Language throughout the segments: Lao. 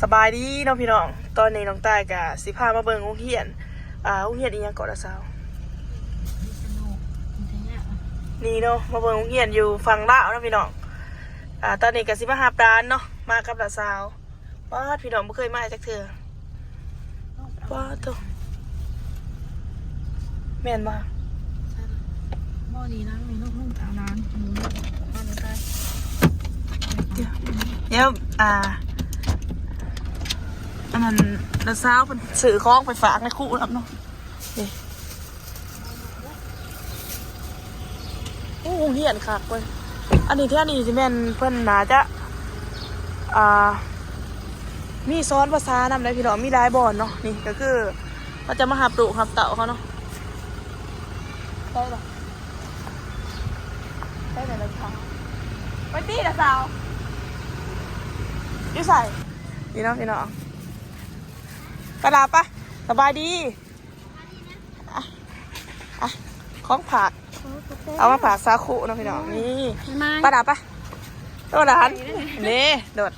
ສະບາຍດີເນາະພີ່ນ້ອງ, ຕອນນີ້ນ້ອງຕ້າຍກະຊິພາມາເບິ່ງໂຮງຮຽນ ອ່າ ໂຮງຮຽນອີ່ຫຍັງເກາະລະສາວ? ນີ້ເນາະ ມາເບິ່ງໂຮງຮຽນຢູ່ຝັ່ງລາວເນາະພີ່ນ້ອງ. ອ່າ ຕອນນີ້ກະຊິມາຮັບຫຼານເນາະ ມາກັບລະສາວ. ປາດ ພີ່ນ້ອງ ບໍ່ເຄີຍມາຈັກເທື່ອ. ປາດໂທ້ ແມ່ນບໍ່? ບໍ່ ນີ້ນະ ນີ້ລູກ ລູກສາວນາງ ດຽວ ດຽວ ອ່າ ອັນນັ້ນ ລະສາວເພິ່ນຊື້ຂອງໄປຝາກນະຄູນຳເນາະ. ນີ້ ໂອ້ ໂຮງຮຽນຄັກເວີຍ. ອັນນີ້ແຖວນີ້ຊິແມ່ນເພິ່ນໜ້າຈະ ອ່າ ມີສອນພາສານຳໄດ໋ພີ່ນ້ອງ, ມີຫຼາຍບ່ອນເນາະ. ນີ້ກະຄືເຂົາຈະມາຮັບລູກຮັບເຕົ້າເຂົາເນາະ. ໄປລະ ໄປລະລະສາວ ໄປຕິລະສາວ ຢູ່ໃສ? ນີ້ເນາະພີ່ນ້ອງ ປາດາ ປະ ສະບາຍດີ. ອ່ະ ອ່ະ ຂອງຝາກ ເອົາມາຝາກສາວຄຸເນາະພີ່ນ້ອງ. ນີ້ ມາ ປາດາ ປະ ໂຕຫຼານ ນີ້ ໂດດ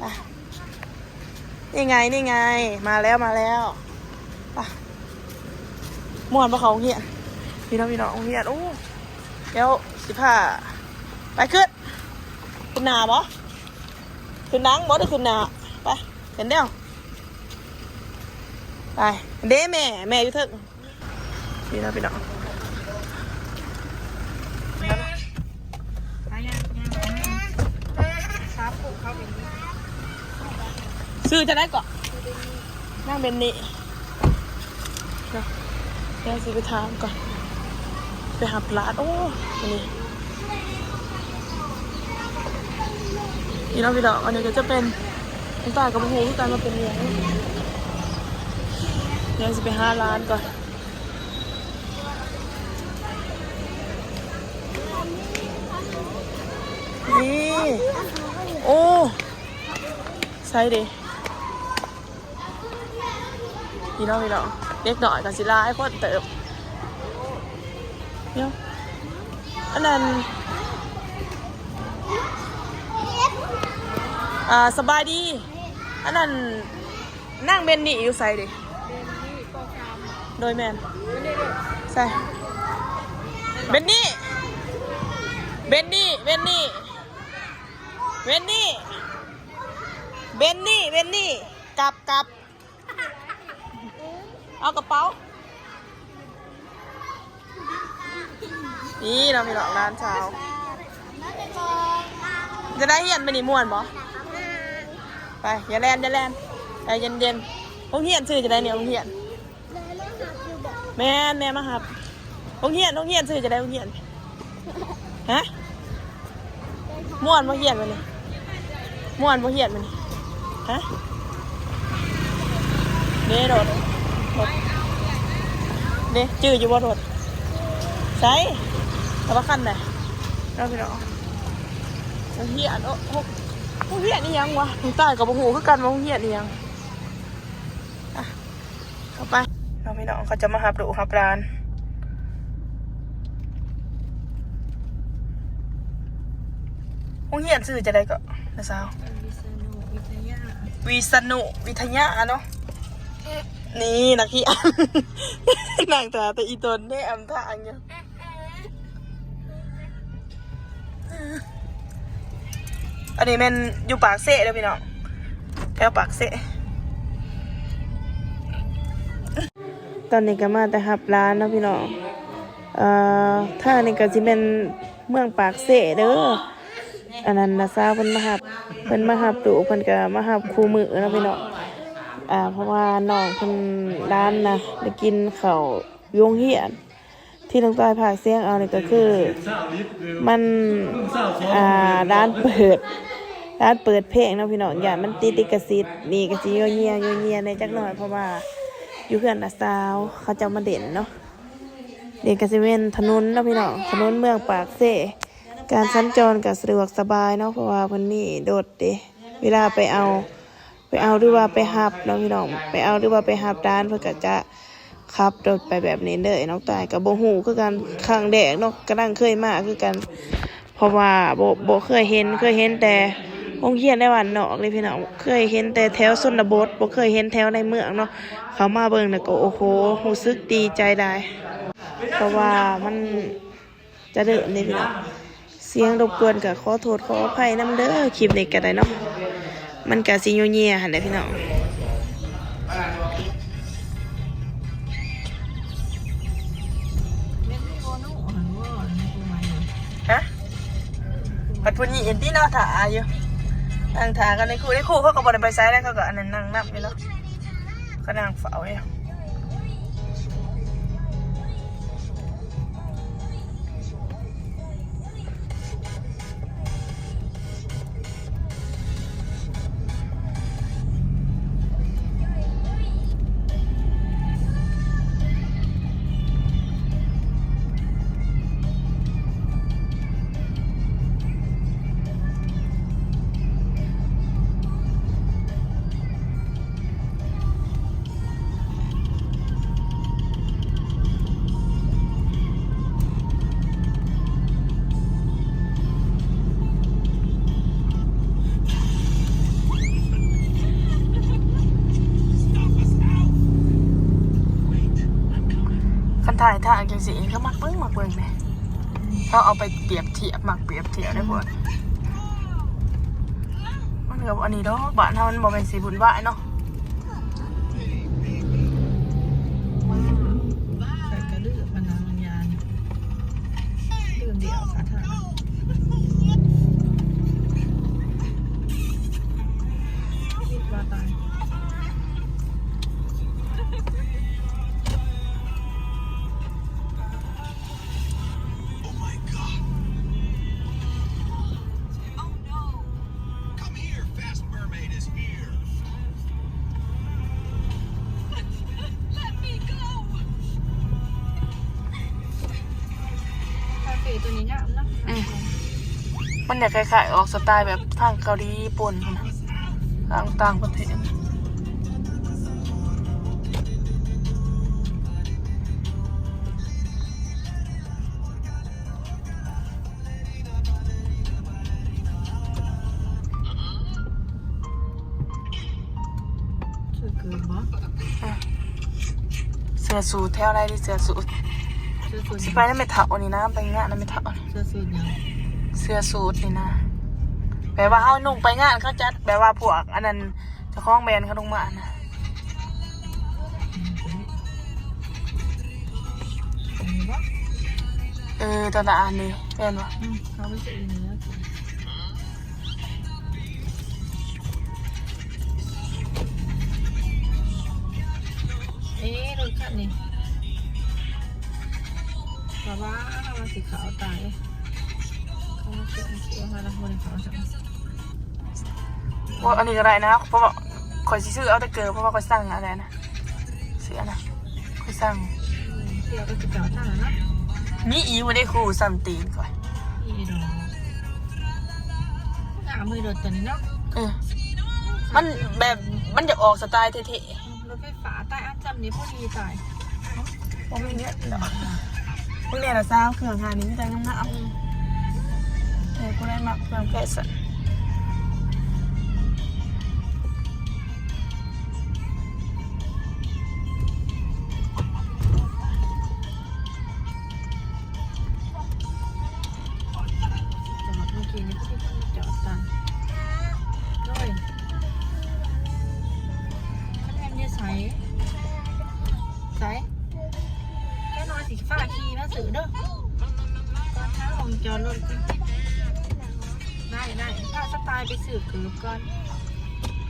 ອ່ະ ນີ້ໄງ ນີ້ໄງ ມາແລ້ວ ມາແລ້ວ. ອ່ະ ມ່ວນບໍ່ເຂົ້າໂຮງຮຽນ? ພີ່ນ້ອງ ພີ່ນ້ອງ ໂຮງຮຽນ ໂອ້ ດຽວຊິພາໄປ. ຂຶ້ນ ຂຶ້ນໜ້າບໍ່? ຂຶ້ນຫຼັງບໍ່ ຫຼືຂຶ້ນໜ້າ? ໄປ ຂຶ້ນແລ້ວ ໄປ. ເດ້ ແມ່ ແມ່ຢູ່ເທິງ. ນີ້ນະພີ່ນ້ອງ ຊື່ຈັ່ງໃດເກາະ? ນາງເບນນີ້. ດຽວຊິໄປຖາມກ່ອນ ໄປຮັບຫຼານ. ໂອ້ ນີ້ ນີ້ເນາະພີ່ນ້ອງ ອັນນີ້ກະຈະເປັນ ນ້ອງຕ້າຍກະບໍ່ຮູ້ຄືກັນວ່າເປັນຫຍັງ. ດຽວຊິໄປຫາຫຼານກ່ອນ. ນີ້ ໂອ້ ໃສເດ? ພີ່ນ້ອງ ພີ່ນ້ອງ ເດັກນ້ອຍກະຊິຫຼາຍຄົນເຕີບ. ດຽວ ອັນນັ້ນ ອ່າ ສະບາຍດີ. ອັນນັ້ນ ນາງເບນນີ້ຢູ່ໃສເດ? ໂດຍ ແມ່ນ ໃສ? ເບນນີ້ ເບນນີ້ ເບນນີ້ ເບນນີ້ ເບນນີ້ ກັບ ກັບ ເອົາກະເປົາ. ນີ້ເນາະພີ່ນ້ອງ ຫຼານສາວ. ຈະໄດ້ຮຽນມື້ນີ້ ມ່ວນບໍ່? ໄປ ຢ່າແລ່ນ ຢ່າແລ່ນ ໃຈເຢັນໆ. ໂຮງຮຽນຊື່ຈັ່ງໃດນີ້ ໂຮງຮຽນ? ແມ່ນ ແມ່ມາຮັບ. ໂຮງຮຽນ ໂຮງຮຽນຊື່ຈັ່ງໃດ ໂຮງຮຽນ? ຮະ? ມ່ວນບໍ່ຮຽນມື້ນີ້? ມ່ວນບໍ່ຮຽນມື້ນີ້? ຮະ? ເດ້ ໂດດ ໂດດ ເດ້ ຈື່ຢູ່ບໍ່ ໂດດ? ໃສ? ແຕ່ວ່າຄັນໃດເນາະພີ່ນ້ອງ. ໂຮງຮຽນ ໂອ້ ໂຮງຮຽນອີ່ຫຍັງວະ? ນ້ອງຕ້າຍກະບໍ່ຮູ້ຄືກັນວ່າໂຮງຮຽນອີ່ຫຍັງ. ອ່ະ ເຂົ້າໄປເນາະພີ່ນ້ອງ ເຂົາຈະມາຮັບລູກຮັບຫຼານ. ໂຮງຮຽນຊື່ຈັ່ງໃດເກາະ ນ້າສາວ? ວິສະນຸວິທະຍາ ວິສະນຸວິທະຍາເນາະ. ນີ້ນັກຮຽນ ນັ່ງຖ້າແຕ່ອີ່ຕົນແນມທາງຢູ່. ອັນນີ້ແມ່ນຢູ່ປາກເຊເດີພີ່ນ້ອງ ແຖວປາກເຊ. ຕອນນີ້ກະມາແຕ່ຮັບຫຼານເນາະພີ່ນ້ອງ. ເອີ ທາງນີ້ກະຊິແມ່ນເມືອງປາກເຊເດີ. ອັນນັ້ນນ້າສາວເພິ່ນມາຮັບ ເພິ່ນມາຮັບລູກ ເພິ່ນກະມາຮັບຄູ່ມື້ເນາະພີ່ນ້ອງ. ອ່າ ເພາະວ່ານ້ອງເພິ່ນ ຫຼານນະ ໄດ້ກິນເຂົ້າຢູ່ໂຮງຮຽນ. ທີ່ນ້ອງຕ້າຍພາກສຽງເອົານີ້ກະຄື ມັນ ອ່າ ຮ້ານເປີດ ຮ້ານເປີດເພງເນາະພີ່ນ້ອງ ຢ້ານມັນຕິດລິຂະສິດ. ນີ້ກະຊິຍົວເຍຍ ຍົວເຍຍແດ່ຈັກໜ້ອຍ ເພາະວ່າຢູ່ເຮືອນນ້າສາວເຂົາເຈົ້າມາຫຼິ້ນເນາະ. ນີ້ກະຊິແມ່ນຖະໜົນເນາະພີ່ນ້ອງ ຖະໜົນເມືອງປາກເຊ. ການສັນຈອນກະສະດວກສະບາຍເນາະ ເພາະວ່າເພິ່ນມີລົດເດ ເວລາໄປເອົາ ໄປເອົາ ຫຼືວ່າໄປຮັບເນາະພີ່ນ້ອງ ໄປເອົາ ຫຼືວ່າໄປຮັບຫຼານ ເພິ່ນກະຈະຂັບລົດໄປແບບນີ້ເລີຍ. ນ້ອງຕ້າຍກະບໍ່ຮູ້ຄືກັນ ຄັ້ງແລກເນາະ ກະຍັງເຄີຍມາຄືກັນ ເພາະວ່າບໍ່ ບໍ່ເຄີຍເຫັນ ເຄີຍເຫັນແຕ່ ໂຮງຮຽນໃນບ້ານນອກເດ້ພີ່ນ້ອງ, ເຄີຍເຫັນແຕ່ແຖວຊົນນະບົດ ບໍ່ເຄີຍເຫັນແຖວໃນເມືອງເນາະ. ເຂົ້າມາເບິ່ງແລ້ວກໍ ໂອ້ໂຫ ຮູ້ສຶກດີໃຈຫຼາຍ ເພາະວ່າມັນຈະເລີນເດ້ພີ່ນ້ອງ. ສຽງລົບກວນກໍຂໍໂທດຂໍອະໄພນຳເດີ ຄລິບນີ້ກໍໄດ້ເນາະ, ມັນກໍຊິຍໍແຍ່ຫັ້ນແຫຼະພີ່ນ້ອງ. ແມ່ນມີໂອໂນຫັ້ນບໍ່ ອັນນີ້ຜູ້ໃໝ່ນະ? ຮະ? ບັດຜູ້ນີ້ເຫັນຕິເນາະ ຖ້າຢູ່ ນັ່ງຖ້າກັນໃນຄູ່ ໃນຄູ່ເຂົາກໍບໍ່ໄດ້ໄປໃສແລ້ວ ເຂົາກໍອັນນັ້ນນັ່ງນັບຢູ່ເນາະ ເຂົານັ່ງເຝົ້າຢູ່. ຄັນຖ່າຍທາງຈັ່ງຊີ້ກໍມັກເບິ່ງ ມັກເບິ່ງເດ້. ເຮົາເອົາໄປປຽບທຽບ ມັກປຽບທຽບໄດ້ພວກ ມັນກໍບໍ່ອັນນີ້ດອກ. ບ້ານເຮົາມັນບໍ່ແມ່ນຊິວຸ່ນວາຍເນາະ. ຂ້ອຍກະລືມອັນນັ້ນ ມັນຍານ ລືມດຽວສາທາລະນະ ວິດວ່າຕາຍ. Oh my god. Oh no. Come here, fast mermaid is here. Let me go. ຄາເຟໂຕນີ້ງາມເນາະ. ອືມ ມັນຢາກຄ້າຍໆອອກສະໄຕແບບທາງເກົາຫຼີຍີ່ປຸ່ນພຸ້ນນະ ທາງຕ່າງປະເທດ. ເສື້ອເກີບບໍ່? ເສື້ອສູດແຖວໃດດີ ເສື້ອສູດ? ເສື້ອສູດ ຊິໄປນຳແມ່ເຖົ້ານີ້ນະ ໄປງານນຳແມ່ເຖົ້າ. ເສື້ອສູດຫຍັງ? ເສື້ອສູດນີ້ນະ ແບບວ່າເຮົານຸ່ງໄປງານເຂົາຈັດ ແບບວ່າພວກອັນນັ້ນ ເຈົ້າຂອງແບຣນເຂົາລົງມານະ. ອັນນີ້ບໍ່? ເອີ ຕະຫຼາດນີ້ແມ່ນບໍ່? ອືມ ເຂົາໄປຊື້ອີ່ຫຍັງ? ເອີ ລົດຄັນນີ້ ເພາະວ່າເຮົາວ່າຊິເຂົ້າຕາຍ ເຂົາມາເຄື່ອງເຄຍເຮົາລະບໍ່ໄດ້ເຂົ້າຊ້ຳ. ໂອ້ ອັນນີ້ກໍໄດ້ນະ ເພາະວ່າຂ້ອຍຊິຊື້ເອົາແຕ່ເກີບ ເພາະວ່າຂ້ອຍສັ່ງອັນນັ້ນນະ ເສື້ອນະ ຂ້ອຍສັ່ງ ອືມ ເສື້ອກໍຄືເກົ່າ ສັ່ງແລ້ວເນາະ. ມີອີກບໍ່ໄດ້ຄູ່ ສ່ຳຕີນຂ້ອຍ ມີດອກ ງາມເລີຍລົດຕົວນີ້ເນາະ. ເອີ ມັນແບບ ມັນຢາກອອກສະໄຕເທ່ໆ. ອືມ ລົດໄຟຟ້າຕາຍ ອັນຊ່ຳນີ້ພໍດີຕາຍ. ບໍ່ມີເງິນດອກ. ພວກນີ້ລະຊາວ ເຄື່ອງຫານີ້ມີແຕ່ງາມໆ. ອືມ ແຕ່ຜູ້ໃດມັກເຄື່ອງແຟຊັນ. ຈອດ ເມື່ອກີ້ນີ້ຄືມີຄົນມາຈອດຕັງ. ໂອ້ຍ ຄັນແມ່ນຢູ່ໃສ? ໃສ? ແມ່ນ້ອຍຊິຟ້າຂີ່ມາຊື້ເດີ ກ່ອນຫາໝ່ອງຈອດລົດກ່ອນ. ໄດ້ ໄດ້ ພາສະຕາຍໄປຊື້ເກີບກ່ອນ.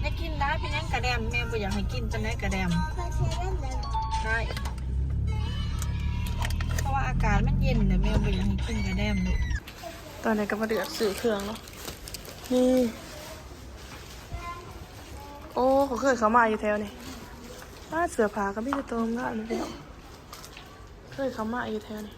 ໄດ້ກິນໄດ້ ເປັນຫຍັງກະແດມ ແມ່ບໍ່ຢາກໃຫ້ກິນປານໃດກະແດມ. ໄດ້ ເພາະວ່າອາກາດມັນເຢັນແລ້ວ ແມ່ບໍ່ຢາກໃຫ້ກິນກະແດມລູກ. ຕອນນີ້ກໍມາເລືອກຊື້ເຄື່ອງເນາະ ນີ້ ໂອ້ ຂ້ອຍເຄີຍເຂົ້າມາຢູ່ແຖວນີ້. ປ້າ ເສື້ອຜ້າກໍມີແຕ່ໂຕງາມເລີຍພີ່ນ້ອງ. ເຄີຍເຂົ້າມາຢູ່ແຖວນີ້